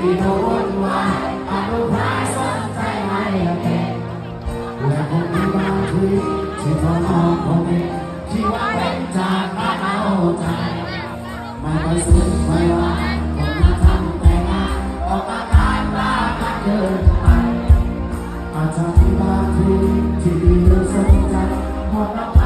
ທີ່ບໍ່ວຸ່ນວາຍ ອະນຸພາສົນໃຈໃຫ້ແກ່ ແລະຄົງມີບາງທີທີ່ເຈົ້ານ້ອງຄົງເອງ ທີ່ວ່າເປັນຈາກການເອົາໃຈ ມາໄດ້ສຸດໄປວ່າຄົນມາທຳແຕ່ງງານ ອອກອາການວ່າກັນເກີນໄປ ອາດຈະມີບາງທີທີ່ມີເລື່ອງສົນໃຈ ຮອດນຳ